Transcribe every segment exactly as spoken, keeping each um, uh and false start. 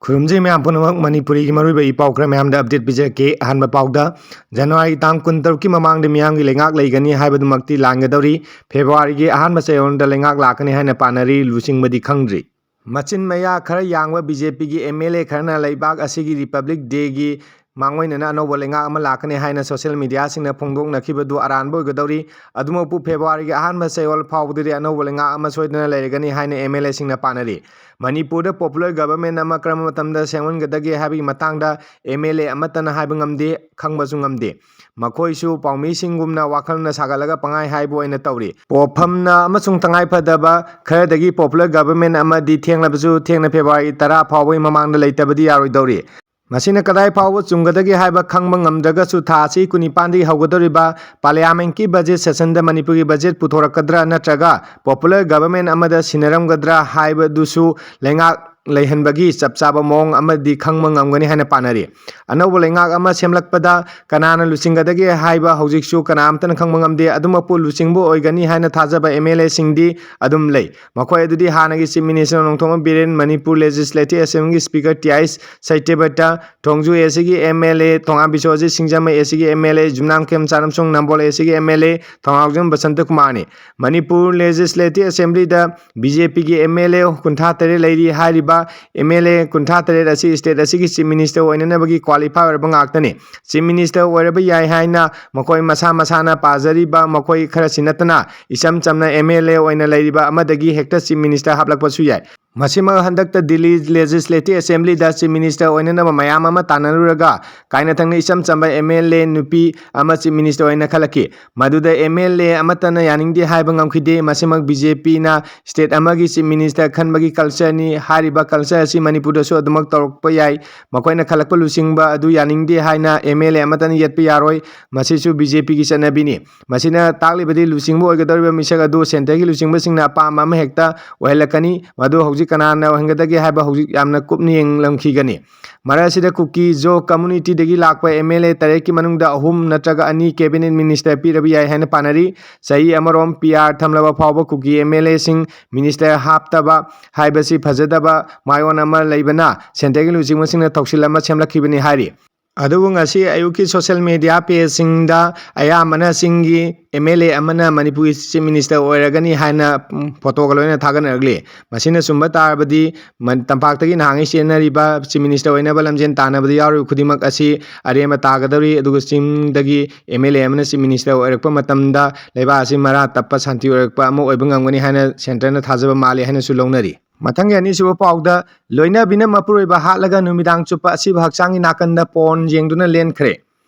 ꯈꯨꯔꯨꯝꯖꯩ ꯃꯌꯥꯝ ꯄꯨꯝꯅꯃꯛ꯫ ꯃꯅꯤꯄꯨꯔꯤꯒꯤ ꯃꯔꯨꯑꯣꯏꯕ ꯏ ꯄꯥꯎ ꯈꯔ ꯃꯌꯥꯝꯗ update ꯄꯤꯖꯔꯛꯀꯦ꯫ ꯑꯍꯥꯟꯕ ꯄꯥꯎꯗ, ꯖꯅꯋꯥꯔꯤ ꯇꯥꯡ ꯀꯨꯟꯇꯔꯨꯛꯀꯤ ꯃꯃꯥꯡꯗ ꯃꯤꯌꯥꯝꯒꯤ ꯂꯩꯉꯥꯛ ꯂꯩꯒꯅꯤ ꯍꯥꯏꯕꯗꯨꯃꯛꯇꯤ ꯂꯥꯟꯒꯗꯧꯔꯤ꯫ ꯐꯦꯕ꯭ꯔꯨꯋꯥꯔꯤꯒꯤ ꯑꯍꯥꯟꯕ ꯆꯌꯣꯜꯗ ꯂꯩꯉꯥꯛ ꯂꯥꯛꯀꯅꯤ ꯍꯥꯏꯅ ꯄꯥꯅꯔꯤ, ꯂꯨꯆꯤꯡꯕꯗꯤ ꯈꯪꯗ꯭ꯔꯤ꯫ ꯃꯆꯤꯟ ꯃꯌꯥ ꯈꯔ ꯌꯥꯡꯕ BJPꯒꯤ MLA ꯈꯔꯅ ꯂꯩꯕꯥꯛ ꯑꯁꯤꯒꯤ Republic Dayꯒꯤ ꯃꯥꯡꯑꯣꯏꯅꯅ ꯑꯅꯧꯕ ꯂꯩꯉꯥꯛ ꯑꯃ ꯂꯥꯛꯀꯅꯤ ꯍꯥꯏꯅ social mediaꯁꯤꯡꯅ ꯐꯣꯡꯗꯣꯛꯅꯈꯤꯕꯗꯨ ꯑꯔꯥꯟꯕ ꯑꯣꯏꯒꯗꯧꯔꯤ꯫ ꯑꯗꯨꯃꯛꯄꯨ ꯐꯦꯕ꯭ꯔꯨꯋꯥꯔꯤꯒꯤ ꯑꯍꯥꯟꯕ ꯆꯌꯣꯜ ꯐꯥꯎꯕꯗꯗꯤ ꯑꯅꯧꯕ ꯂꯩꯉꯥꯛ ꯑꯃ ꯁꯣꯏꯗꯅ ꯂꯩꯔꯒꯅꯤ ꯍꯥꯏꯅ MLAꯁꯤꯡꯅ ꯄꯥꯅꯔꯤ꯫ ꯃꯅꯤꯄꯨꯔꯗ popular government ꯑꯃ ꯀꯔꯝꯕ ꯃꯇꯝꯗ ꯁꯦꯝꯍꯟꯒꯗꯒꯦ ꯍꯥꯏꯕꯒꯤ ꯃꯇꯥꯡꯗ MLA ꯑꯃꯠꯇꯅ ꯍꯥꯏꯕ ꯉꯝꯗꯦ, ꯈꯪꯕꯁꯨ ꯉꯝꯗꯦ꯫ ꯃꯈꯣꯏꯁꯨ ꯄꯥꯎꯃꯤꯁꯤꯡꯒꯨꯝꯅ ꯋꯥꯈꯜꯅ ꯁꯥꯒꯠꯂꯒ ꯄꯪꯍꯥꯏ ꯍꯥꯏꯕ ꯑꯣꯏꯅ ꯇꯧꯔꯤ꯫ ꯄꯣꯠꯐꯝꯅ ꯑꯃꯁꯨꯡ ꯇꯉꯥꯏ ꯐꯗꯕ ꯈꯔꯗꯒꯤ popular government ꯑꯃꯗꯤ ꯊꯦꯡꯂꯕꯁꯨ ꯊꯦꯡꯅ ꯐꯦꯕ꯭ꯔꯨꯋꯥꯔꯤ ꯇꯔꯥ ꯐꯥꯎꯕꯒꯤ ꯃꯃꯥꯡꯗ ꯂꯩꯇꯕꯗꯤ ꯌꯥꯔꯣꯏꯗꯧꯔꯤ꯫ ꯃꯁꯤꯅ ꯀꯗꯥꯏ ꯐꯥꯎꯕ ꯆꯨꯝꯒꯗꯒꯦ ꯍꯥꯏꯕ ꯈꯪꯕ ꯉꯝꯗ꯭ꯔꯒꯁꯨ ꯊꯥ ꯑꯁꯤ ꯀꯨꯟꯅꯤꯄꯥꯟꯗꯒꯤ ꯍꯧꯒꯗꯧꯔꯤꯕ parliamentꯀꯤ budget sessionꯗ ꯃꯅꯤꯄꯨꯔꯒꯤ budget ꯄꯨꯊꯣꯔꯛꯀꯗ꯭ꯔꯥ ꯅꯠꯇ꯭ꯔꯒ popular government ꯑꯃꯗ ꯁꯤꯟꯅꯔꯝꯒꯗ꯭ꯔꯥ ꯍꯥꯏꯕꯗꯨꯁꯨ ꯂꯩꯉꯥꯛ ꯂꯩꯍꯟꯕꯒꯤ ꯆꯞ ꯆꯥꯕ ꯃꯑꯣꯡ ꯑꯃꯗꯤ ꯈꯪꯕ ꯉꯝꯒꯅꯤ ꯍꯥꯏꯅ ꯄꯥꯅꯔꯤ꯫ ꯑꯅꯧꯕ ꯂꯩꯉꯥꯛ ꯑꯃ ꯁꯦꯝꯂꯛꯄꯗ ꯀꯅꯥꯅ ꯂꯨꯆꯤꯡꯒꯗꯒꯦ ꯍꯥꯏꯕ ꯍꯧꯖꯤꯛꯁꯨ ꯀꯅꯥꯝꯇꯅ ꯈꯪꯕ ꯉꯝꯗꯦ꯫ ꯑꯗꯨꯃꯛꯄꯨ ꯂꯨꯆꯤꯡꯕ ꯑꯣꯏꯒꯅꯤ ꯍꯥꯏꯅ ꯊꯥꯖꯕ MLAꯁꯤꯡꯗꯤ ꯑꯗꯨꯝ ꯂꯩ꯫ ꯃꯈꯣꯏ ꯑꯗꯨꯗꯤ ꯍꯥꯟꯅꯒꯤ Chief Minister Nongthombam Biren, Manipur Legislative Assemblyꯒꯤ Speaker T I ꯁꯇ꯭ꯌꯕ꯭ꯔꯇ, Thongju ACꯒꯤ MLA Thongam Biswajit Singjamei, ACꯒꯤ MLA ꯌꯨꯝꯅꯥꯝ ꯈꯦꯝꯆꯥꯟ ꯑꯃꯁꯨꯡ ꯅꯝꯕꯣꯜ ACꯒꯤ MLA ꯊꯣꯉꯥꯎꯖꯝ Basanta ꯀꯨꯃꯥꯔꯅꯤ꯫ Manipur Legislative Assemblyꯗ BJPꯒꯤ MLA ꯀꯨꯟꯊ꯭ꯔꯥ ꯇꯔꯦꯠ ꯂꯩꯔꯤ꯫ ꯍꯥꯏꯔꯤꯕ MLA ꯀꯨꯟꯊ꯭ꯔꯥ ꯇꯔꯦꯠ ꯑꯁꯤ state ꯑꯁꯤꯒꯤ Chief Minister ꯑꯣꯏꯅꯅꯕꯒꯤ qualify ꯑꯣꯏꯔꯕ ꯉꯥꯛꯇꯅꯤ꯫ Chief Minister ꯑꯣꯏꯔꯕ ꯌꯥꯏ ꯍꯥꯏꯅ ꯃꯈꯣꯏ ꯃꯁꯥ ꯃꯁꯥꯅ ꯄꯥꯖꯔꯤꯕ ꯃꯈꯣꯏ ꯈꯔꯁꯤ ꯅꯠꯇꯅ ꯏꯆꯝ ꯆꯝꯅ MLA ꯑꯣꯏꯅ ꯂꯩꯔꯤꯕ ꯑꯃꯗꯒꯤ ꯍꯦꯛꯇ Chief Minister ꯍꯥꯞꯂꯛꯄꯁꯨ ꯌꯥꯏ꯫ ꯃꯁꯤꯃꯛ ꯍꯟꯗꯛꯇ ꯗꯤꯜꯂꯤ Legislative Assemblyꯗ Chief Minister ꯑꯣꯏꯅꯅꯕ ꯃꯌꯥꯝ ꯑꯃ ꯇꯥꯟꯅꯔꯨꯔꯒ ꯀꯥꯏꯅꯊꯪꯅ ꯏꯆꯝ ꯆꯝꯕ MLA ꯅꯨꯄꯤ ꯑꯃ Chief Minister ꯑꯣꯏꯅ ꯈꯜꯂꯛꯈꯤ꯫ ꯃꯗꯨꯗ MLA ꯑꯃꯠꯇꯅ ꯌꯥꯅꯤꯡꯗꯦ ꯍꯥꯏꯕ ꯉꯝꯈꯤꯗꯦ꯫ ꯃꯁꯤꯃꯛ BJPꯅ state ꯑꯃꯒꯤ Chief Minister ꯈꯟꯕꯒꯤ cultureꯅꯤ꯫ ꯍꯥꯏꯔꯤꯕ culture ꯑꯁꯤ ꯃꯅꯤꯄꯨꯔꯗꯁꯨ ꯑꯗꯨꯃꯛ ꯇꯧꯔꯛꯄ ꯌꯥꯏ꯫ ꯃꯈꯣꯏꯅ ꯈꯜꯂꯛꯄ ꯂꯨꯆꯤꯡꯕ ꯑꯗꯨ ꯌꯥꯅꯤꯡꯗꯦ ꯍꯥꯏꯅ MLA ꯑꯃꯠꯇꯅ ꯌꯦꯠꯄ ꯌꯥꯔꯣꯏ꯫ ꯃꯁꯤꯁꯨ BJPꯒꯤ ꯆꯠꯅꯕꯤꯅꯤ꯫ ꯃꯁꯤꯅ ꯇꯥꯛꯂꯤꯕꯗꯤ ꯂꯨꯆꯤꯡꯕ ꯑꯣꯏꯒꯗꯧꯔꯤꯕ ꯃꯤꯁꯛ ꯑꯗꯨ centreꯒꯤ ꯂꯨꯆꯤꯡꯕꯁꯤꯡꯅ ꯑꯄꯥꯝꯕ ꯑꯃ ꯍꯦꯛꯇ ꯑꯣꯏꯍꯜꯂꯛꯀꯅꯤ꯫ ꯃꯗꯨ ꯍꯧꯖꯤꯛ ꯀꯅꯥꯅ ꯑꯣꯏꯍꯟꯒꯗꯒꯦ ꯍꯥꯏꯕ ꯍꯧꯖꯤꯛ ꯌꯥꯝꯅ ꯀꯨꯞꯅ ꯌꯦꯡꯂꯝꯈꯤꯒꯅꯤ꯫ ꯃꯔꯛ ꯑꯁꯤꯗ ꯀꯨꯀꯤ ꯖꯣ ꯀꯝꯃꯨꯅꯤꯇꯤꯗꯒꯤ ꯂꯥꯛꯄ ꯑꯦꯝ ꯑꯦꯜ ꯑꯦ ꯇꯔꯦꯠꯀꯤ ꯃꯅꯨꯡꯗ ꯑꯍꯨꯝ ꯅꯠꯇ꯭ꯔꯒ ꯑꯅꯤ ꯀꯦꯕꯤꯅꯦꯠ ꯃꯤꯅꯤꯁꯇꯔ ꯄꯤꯔꯕ ꯌꯥꯏ ꯍꯥꯏꯅ ꯄꯥꯅꯔꯤ꯫ ꯆꯍꯤ ꯑꯃꯔꯣꯝ ꯄꯤ ꯑꯥꯔ ꯊꯝꯂꯕ ꯐꯥꯎꯕ ꯀꯨꯀꯤ ꯑꯦꯝ ꯑꯦꯜ ꯑꯦꯁꯤꯡ ꯃꯤꯅꯤꯁꯇꯔ ꯍꯥꯞꯇꯕ ꯍꯥꯏꯕꯁꯤ ꯐꯖꯗꯕ ꯃꯥꯏꯑꯣꯟ ꯑꯃ ꯂꯩꯕꯅ ꯁꯦꯟꯇꯔꯒꯤ ꯂꯨꯆꯤꯡꯕꯁꯤꯡꯅ ꯊꯧꯁꯤꯜ ꯑꯃ ꯁꯦꯝꯂꯛꯈꯤꯕꯅꯤ ꯍꯥꯏꯔꯤ꯫ ꯑꯗꯨꯕꯨ ꯉꯁꯤ ꯑꯌꯨꯛꯀꯤ ꯁꯣꯁꯦꯜ ꯃꯦꯗꯤꯌꯥ ꯄꯦꯖꯁꯤꯡꯗ ꯑꯌꯥꯝꯕꯅ ꯆꯤꯡꯒꯤ ꯑꯦꯝ ꯑꯦꯜ ꯑꯦ ꯑꯃꯅ ꯃꯅꯤꯄꯨꯔꯒꯤ ꯆꯤꯐ ꯃꯤꯅꯤꯁꯇꯔ ꯑꯣꯏꯔꯒꯅꯤ ꯍꯥꯏꯅ, ꯎꯝ, ꯐꯣꯇꯣꯒ ꯂꯣꯏꯅ ꯊꯥꯒꯠꯅꯔꯛꯂꯤ꯫ ꯃꯁꯤꯅ ꯆꯨꯝꯕ ꯇꯥꯔꯕꯗꯤ ꯃꯟ-, ꯇꯝꯄꯥꯛꯇꯒꯤ ꯅꯍꯥꯟꯉꯩ ꯆꯦꯟꯅꯔꯤꯕ ꯆꯤꯐ ꯃꯤꯅꯤꯁꯇꯔ ꯑꯣꯏꯅꯕ ꯂꯝꯖꯦꯜ ꯇꯥꯟꯅꯕꯗ ꯌꯥꯎꯔꯤꯕ ꯈꯨꯗꯤꯡꯃꯛ ꯑꯁꯤ ꯑꯔꯦꯝꯕ ꯇꯥꯒꯗꯧꯔꯤ꯫ ꯑꯗꯨꯒ ꯆꯤꯡꯗꯒꯤ ꯑꯦꯝ ꯑꯦꯜ ꯑꯦ ꯑꯃꯅ ꯆꯤꯐ ꯃꯤꯅꯤꯁꯇꯔ ꯑꯣꯏꯔꯛꯄ ꯃꯇꯝꯗ ꯂꯩꯕꯥꯛ ꯑꯁꯤ ꯃꯔꯥ ꯇꯞꯄ ꯁꯥꯟꯇꯤ ꯑꯣꯏꯔꯛꯄ ꯑꯃ ꯑꯣꯏꯕ ꯉꯝꯒꯅꯤ ꯍꯥꯏꯅ ꯁꯦꯟꯇꯔꯅ ꯊꯥꯖꯕ ꯃꯥꯜꯂꯤ ꯍꯥꯏꯅꯁꯨ ꯂꯧꯅꯔꯤ꯫ ꯃꯊꯪꯒꯤ ꯑꯅꯤꯁꯨꯕ ꯄꯥꯎꯗ, ꯂꯣꯏꯅꯕꯤꯅ ꯃꯄꯨꯔꯣꯏꯕ ꯍꯥꯠꯂꯒ ꯅꯨꯃꯤꯗꯥꯡ ꯆꯨꯞꯄ ꯑꯁꯤꯕ ꯍꯛꯆꯥꯡꯒꯤ ꯅꯥꯀꯟꯗ ꯄꯣꯔꯟ ꯌꯦꯡꯗꯨꯅ ꯂꯦꯟꯈ꯭ꯔꯦ꯫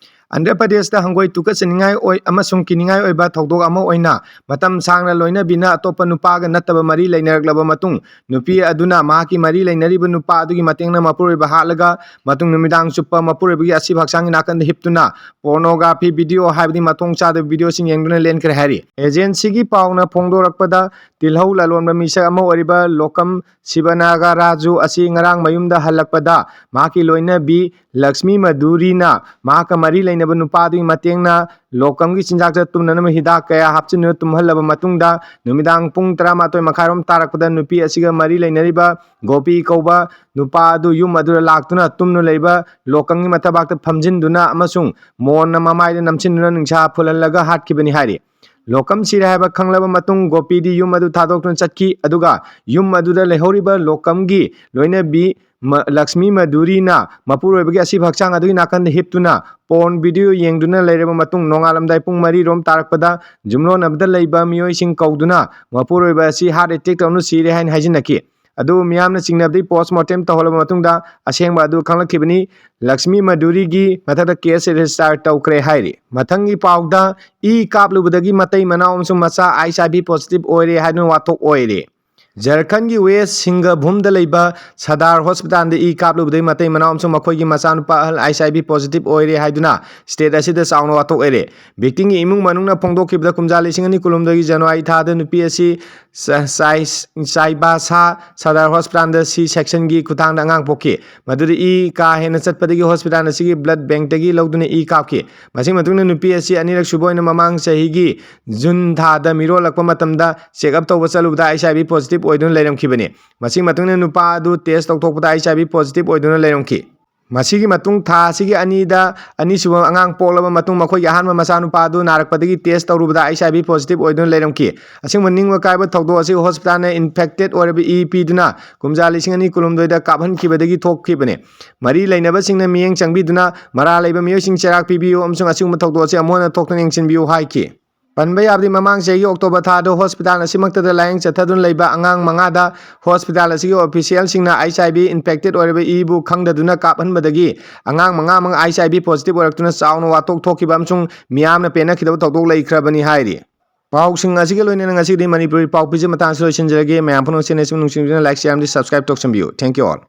ꯑꯟꯙ꯭ꯔ ꯄ꯭ꯔꯗꯦꯁꯇ ꯍꯪꯒꯣꯏ ꯇꯨꯀꯠꯆꯅꯤꯡꯉꯥꯏ ꯑꯣꯏ ꯑꯃꯁꯨꯡ ꯀꯤꯅꯤꯡꯉꯥꯏ ꯑꯣꯏꯕ ꯊꯧꯗꯣꯛ ꯑꯃ ꯑꯣꯏꯅ ꯃꯇꯝ ꯁꯥꯡꯅ ꯂꯣꯏꯅꯕꯤꯅ ꯑꯇꯣꯞꯄ ꯅꯨꯄꯥꯒ ꯅꯠꯇꯕ ꯃꯔꯤ ꯂꯩꯅꯔꯛꯂꯕ ꯃꯇꯨꯡ ꯅꯨꯄꯤ ꯑꯗꯨꯅ ꯃꯍꯥꯛꯀꯤ ꯃꯔꯤ ꯂꯩꯅꯔꯤꯕ ꯅꯨꯄꯥ ꯑꯗꯨꯒꯤ ꯃꯇꯦꯡꯅ ꯃꯄꯨꯔꯣꯏꯕ ꯍꯥꯠꯂꯒ ꯃꯇꯨꯡ ꯅꯨꯃꯤꯗꯥꯡ ꯆꯨꯞꯄ ꯃꯄꯨꯔꯣꯏꯕꯒꯤ ꯑꯁꯤꯕ ꯍꯛꯆꯥꯡꯒꯤ ꯅꯥꯀꯟꯗ ꯍꯤꯞꯇꯨꯅ ꯄꯣꯔꯅꯣꯒ꯭ꯔꯥꯐꯤ ꯚꯤꯗꯤꯑꯣ ꯍꯥꯏꯕꯗꯤ ꯃꯊꯣꯡ ꯆꯥꯗꯕ ꯚꯤꯗꯤꯑꯣꯁꯤꯡ ꯌꯦꯡꯗꯨꯅ ꯂꯦꯟꯈ꯭ꯔꯦ ꯍꯥꯏꯔꯤ꯫ ꯑꯦꯖꯦꯟꯁꯤꯒꯤ ꯄꯥꯎꯅ ꯐꯣꯡꯗꯣꯔꯛꯄꯗ ꯇꯤꯜꯍꯧ ꯂꯂꯣꯟꯕ ꯃꯤꯁꯛ ꯑꯃ ꯑꯣꯏꯔꯤꯕ ꯂꯣꯀꯝ ꯁꯤꯕꯅꯥꯒ ꯔꯥꯖꯨ ꯑꯁꯤ ꯉꯔꯥꯡ ꯃꯌꯨꯝꯗ ꯍꯜꯂꯛꯄꯗ ꯃꯍꯥꯛꯀꯤ ꯂꯣꯏꯅꯕꯤ ꯂꯛꯁꯃꯤ ꯃꯗꯨꯔꯤꯅ ꯃꯍꯥꯛꯀ ꯃꯔꯤ ꯂꯩꯅꯕ ꯅꯨꯄꯥꯗꯨꯒꯤ ꯃꯇꯦꯡꯅ ꯂꯣꯀꯝꯒꯤ ꯆꯤꯟꯖꯥꯛꯇ ꯇꯨꯝꯅꯅꯕ ꯍꯤꯗꯥꯛ ꯀꯌꯥ ꯍꯥꯞꯆꯤꯟꯗꯨꯅ ꯇꯨꯝꯍꯜꯂꯕ ꯃꯇꯨꯡꯗ ꯅꯨꯃꯤꯗꯥꯡ ꯄꯨꯡ ꯇꯔꯥꯃꯥꯊꯣꯏ ꯃꯈꯥꯏꯔꯣꯝ ꯇꯥꯔꯛꯄꯗ ꯅꯨꯄꯤ ꯑꯁꯤꯒ ꯃꯔꯤ ꯂꯩꯅꯔꯤꯕ ꯒꯣꯄꯤ ꯀꯧꯕ ꯅꯨꯄꯥ ꯑꯗꯨ ꯌꯨꯝ ꯑꯗꯨꯗ ꯂꯥꯛꯇꯨꯅ ꯇꯨꯝꯅ ꯂꯩꯕ ꯂꯣꯀꯝꯒꯤ ꯃꯊꯕꯥꯛꯇ ꯐꯝꯖꯤꯟꯗꯨꯅ ꯑꯃꯁꯨꯡ ꯃꯣꯟꯅ ꯃꯃꯥꯏꯗ ꯅꯝꯁꯤꯟꯗꯨꯅ ꯅꯤꯡꯁꯥ ꯐꯨꯜꯍꯜꯂꯒ ꯍꯥꯠꯈꯤꯕꯅꯤ ꯍꯥꯏꯔꯤ꯫ ꯂꯣꯀꯝ ꯁꯤꯔꯦ ꯍꯥꯏꯕ ꯈꯪꯂꯕ ꯃꯇꯨꯡ ꯒꯣꯄꯤꯗꯤ ꯌꯨꯝ ꯑꯗꯨ ꯊꯥꯗꯣꯛꯇꯨꯅ ꯆꯠꯈꯤ꯫ ꯑꯗꯨꯒ ꯌꯨꯝ ꯑꯗꯨꯗ ꯂꯩꯍꯧꯔꯤꯕ ꯂꯣꯀꯝꯒꯤ ꯂꯣꯏꯅꯕꯤ ꯃ-, ꯂꯛꯁꯃꯤ ꯃꯗꯨꯔꯤꯅ ꯃꯄꯨꯔꯣꯏꯕꯒꯤ ꯑꯁꯤꯕ ꯍꯛꯆꯥꯡ ꯑꯗꯨꯒꯤ ꯅꯥꯀꯟꯗ ꯍꯤꯞꯇꯨꯅ ꯄꯣꯔꯟ ꯚꯤꯗꯤꯑꯣ ꯌꯦꯡꯗꯨꯅ ꯂꯩꯔꯕ ꯃꯇꯨꯡ ꯅꯣꯡꯉꯥꯜꯂꯝꯗꯥꯏ ꯄꯨꯡ ꯃꯔꯤ ꯔꯣꯝ ꯇꯥꯔꯛꯄꯗ ꯌꯨꯝꯂꯣꯟꯅꯕꯗ ꯂꯩꯕ ꯃꯤꯑꯣꯏꯁꯤꯡ ꯀꯧꯗꯨꯅ ꯃꯄꯨꯔꯣꯏꯕ ꯑꯁꯤ ꯍꯥꯔꯠ ꯑꯦꯇꯦꯛ ꯇꯧꯅ ꯁꯤꯔꯦ ꯍꯥꯏꯅ ꯍꯥꯏꯖꯤꯟꯅꯈꯤ꯫ ꯑꯗꯨꯕꯨ ꯃꯤꯌꯥꯝꯅ ꯆꯤꯡꯅꯕꯗꯒꯤ ꯄꯣꯁꯃꯣꯔꯇꯦꯝ ꯇꯧꯍꯜꯂꯕ ꯃꯇꯨꯡꯗ ꯑꯁꯦꯡꯕ ꯑꯗꯨ ꯈꯪꯂꯛꯈꯤꯕꯅꯤ꯫ ꯂꯛꯁꯃꯤ ꯃꯗꯨꯔꯤꯒꯤ ꯃꯊꯛꯇ ꯀꯦꯁ ꯔꯦꯖꯤꯁꯇꯥꯔ ꯇꯧꯈ꯭ꯔꯦ ꯍꯥꯏꯔꯤ꯫ ꯃꯊꯪꯒꯤ ꯄꯥꯎꯗ ꯏ ꯀꯥꯞꯂꯨꯕꯗꯒꯤ ꯃꯇꯩ ꯃꯅꯥꯎ ꯑꯃꯁꯨꯡ ꯃꯆꯥ ꯑꯩꯆ ꯑꯥꯏ ꯚꯤ ꯄꯣꯖꯤꯇꯤꯚ ꯑꯣꯏꯔꯦ ꯍꯥꯏꯗꯨꯅ ꯋꯥꯊꯣꯛ ꯑꯣꯏꯔꯦ꯫ ꯖꯔꯈꯟꯒꯤ ꯋꯦꯁ ꯁꯤꯡꯒꯚꯨꯝꯗ ꯂꯩꯕ ꯁꯗꯥꯔ ꯍꯣꯁꯄꯤꯇꯥꯜꯗ ꯏ ꯀꯥꯞꯂꯨꯕꯗꯒꯤ ꯃꯇꯩ ꯃꯅꯥꯎ ꯑꯃꯁꯨꯡ ꯃꯈꯣꯏꯒꯤ ꯃꯆꯥꯅꯨꯄꯥ ꯑꯍꯜ ꯑꯩꯆ ꯑꯥꯏ ꯚꯤ ꯄꯣꯖꯤꯇꯤꯚ ꯑꯣꯏꯔꯦ ꯍꯥꯏꯗꯨꯅ ꯁ꯭ꯇꯦꯠ ꯑꯁꯤꯗ ꯆꯥꯎꯅ ꯋꯥꯊꯣꯛ ꯑꯣꯏꯔꯦ꯫ ꯚꯤꯛꯇꯤꯝꯒꯤ ꯏꯃꯨꯡ ꯃꯅꯨꯡꯅ ꯐꯣꯡꯗꯣꯛꯈꯤꯕꯗ ꯀꯨꯝꯖꯥ ꯂꯤꯁꯤꯡ ꯑꯅꯤ ꯀꯨꯟꯍꯨꯝꯗꯣꯏꯒꯤ ꯖꯅꯋꯥꯔꯤ ꯊꯥꯗ ꯅꯨꯄꯤ ꯑꯁꯤ ꯆꯥꯏꯕꯥꯁꯥ ꯁꯗꯥꯔ ꯍꯣꯁꯄꯤꯇꯥꯜꯗ ꯁꯤ ꯁꯦꯛꯁꯟꯒꯤ ꯈꯨꯊꯥꯡꯗ ꯑꯉꯥꯡ ꯄꯣꯛꯈꯤ꯫ ꯃꯗꯨꯗ ꯏ ꯀꯥ ꯍꯦꯟꯅ ꯆꯠꯄꯗꯒꯤ ꯍꯣꯁꯄꯤꯇꯥꯜ ꯑꯁꯤꯒꯤ ꯕ꯭ꯂꯗ ꯕꯦꯡꯛꯇꯒꯤ ꯂꯧꯗꯨꯅ ꯏ ꯀꯥꯞꯈꯤ꯫ ꯃꯁꯤꯒꯤ ꯃꯇꯨꯡꯗ ꯅꯨꯄꯤ ꯑꯁꯤ ꯑꯅꯤꯔꯛ ꯁꯨꯕ ꯑꯣꯏꯅ ꯃꯃꯥꯡ ꯆꯍꯤꯒꯤ ꯖꯨꯟ ꯊꯥꯗ ꯃꯤꯔꯣꯜꯂꯛꯄ ꯃꯇꯝꯗ ꯆꯦꯛ ꯑꯞ ꯇꯧꯕ ꯆꯠꯂꯨꯕꯗ ꯑꯩꯆ ꯑꯥꯏ ꯚꯤ ꯄꯣꯖꯤꯇꯤꯚ ꯑꯣꯏꯗꯨꯅ ꯂꯩꯔꯝꯈꯤꯕꯅꯤ꯫ ꯃꯁꯤꯒꯤ ꯃꯇꯨꯡꯗ ꯅꯨꯄꯥ ꯑꯗꯨ ꯇꯦꯁ ꯇꯧꯊꯣꯛꯄꯗ ꯑꯩꯆ ꯑꯥꯏ ꯚꯤ ꯄꯣꯖꯤꯇꯤꯚ ꯑꯣꯏꯗꯨꯅ ꯂꯩꯔꯝꯈꯤ꯫ ꯃꯁꯤꯒꯤ ꯃꯇꯨꯡ ꯊꯥ ꯑꯁꯤꯒꯤ ꯑꯅꯤꯗ ꯑꯅꯤꯁꯨꯕ ꯑꯉꯥꯡ ꯄꯣꯛꯂꯕ ꯃꯇꯨꯡ ꯃꯈꯣꯏꯒꯤ ꯑꯍꯥꯟꯕ ꯃꯆꯥꯅꯨꯄꯥ ꯑꯗꯨ ꯅꯥꯔꯛꯄꯗꯒꯤ ꯇꯦꯁ ꯇꯧꯔꯨꯕꯗ ꯑꯩꯆ ꯑꯥꯏ ꯚꯤ ꯄꯣꯖꯤꯇꯤꯚ ꯑꯣꯏꯗꯨꯅ ꯂꯩꯔꯝꯈꯤ꯫ ꯑꯁꯤꯒꯨꯝꯕ ꯅꯤꯡꯕ ꯀꯥꯏꯕ ꯊꯧꯗꯣꯛ ꯑꯁꯤ ꯍꯣꯁꯄꯤꯇꯥꯜꯅ ꯏꯟꯐꯦꯛꯇꯦꯗ ꯑꯣꯏꯔꯕ ꯏ ꯄꯤꯗꯨꯅ ꯀꯨꯝꯖꯥ ꯂꯤꯁꯤꯡ ꯑꯅꯤ ꯀꯨꯟꯍꯨꯝꯗꯣꯏꯗ ꯀꯥꯞꯍꯟꯈꯤꯕꯗꯒꯤ ꯊꯣꯛꯈꯤꯕꯅꯤ꯫ ꯃꯔꯤ ꯂꯩꯅꯕꯁꯤꯡꯅ ꯃꯤꯠꯌꯦꯡ ꯆꯪꯕꯤꯗꯨꯅ ꯃꯔꯥꯜ ꯂꯩꯕ ꯃꯤꯑꯣꯏꯁꯤꯡ ꯆꯩꯔꯥꯛ ꯄꯤꯕꯤꯌꯨ ꯑꯃꯁꯨꯡ ꯑꯁꯤꯒꯨꯝꯕ ꯊꯧꯗꯣꯛ ꯑꯁꯤ ꯑꯃꯨꯛ ꯍꯟꯅ ꯊꯣꯛꯇꯅ ꯌꯦꯡꯁꯤꯟꯕꯤꯌꯨ ꯍꯥꯏꯈꯤ꯫ ꯄꯟꯕ ꯌꯥꯕꯗꯤ, ꯃꯃꯥꯡ ꯆꯍꯤꯒꯤ ꯑꯣꯛꯇꯣꯕꯔ ꯊꯥꯗ ꯍꯣꯁꯄꯤꯇꯥꯜ ꯑꯁꯤꯃꯛꯇꯗ ꯂꯥꯌꯦꯡ ꯆꯠꯊꯗꯨꯅ ꯂꯩꯕ ꯑꯉꯥꯡ ꯃꯉꯥꯗ ꯍꯣꯁꯄꯤꯇꯥꯜ ꯑꯁꯤꯒꯤ ꯑꯣꯐꯤꯁꯤꯌꯦꯜꯁꯤꯡꯅ ꯑꯩꯆ ꯑꯥꯏ ꯚꯤ ꯏꯟꯐꯦꯛꯇꯦꯗ ꯑꯣꯏꯔꯕ ꯏꯕꯨ ꯈꯪꯗꯗꯨꯅ ꯀꯥꯞꯍꯟꯕꯗꯒꯤ ꯑꯉꯥꯡ ꯃꯉꯥꯃꯛ ꯑꯩꯆ ꯑꯥꯏ ꯚꯤ ꯄꯣꯖꯤꯇꯤꯚ ꯑꯣꯏꯔꯛꯇꯨꯅ ꯆꯥꯎꯅ ꯋꯥꯊꯣꯛ ꯊꯣꯛꯈꯤꯕ ꯑꯃꯁꯨꯡ ꯃꯤꯌꯥꯝꯅ ꯄꯦꯟꯅꯈꯤꯗꯕ ꯊꯧꯗꯣꯛ ꯂꯩꯈ꯭ꯔꯕꯅꯤ ꯍꯥꯏꯔꯤ꯫ ꯄꯥꯎꯁꯤꯡ ꯑꯁꯤꯒ ꯂꯣꯏꯅꯅ ꯉꯁꯤꯒꯤꯗꯤ ꯃꯅꯤꯄꯨꯔꯤ ꯄꯥꯎ ꯄꯤꯖ ꯃꯇꯥꯡꯁꯤ ꯂꯣꯏꯁꯤꯟꯖꯔꯒꯦ꯫ ꯃꯌꯥꯝ ꯄꯨꯝꯅꯃꯛ ꯆꯦꯅꯦꯜꯁꯤꯕꯨ ꯅꯨꯡꯁꯤꯕꯤꯗꯨꯅ ꯂꯥꯏꯛ, ꯁꯤꯌꯥꯔ ꯑꯃꯗꯤ ꯁꯕꯁꯀ꯭ꯔꯥꯏꯕ ꯇꯧꯁꯟꯕꯤꯌꯨ꯫ Thank you all.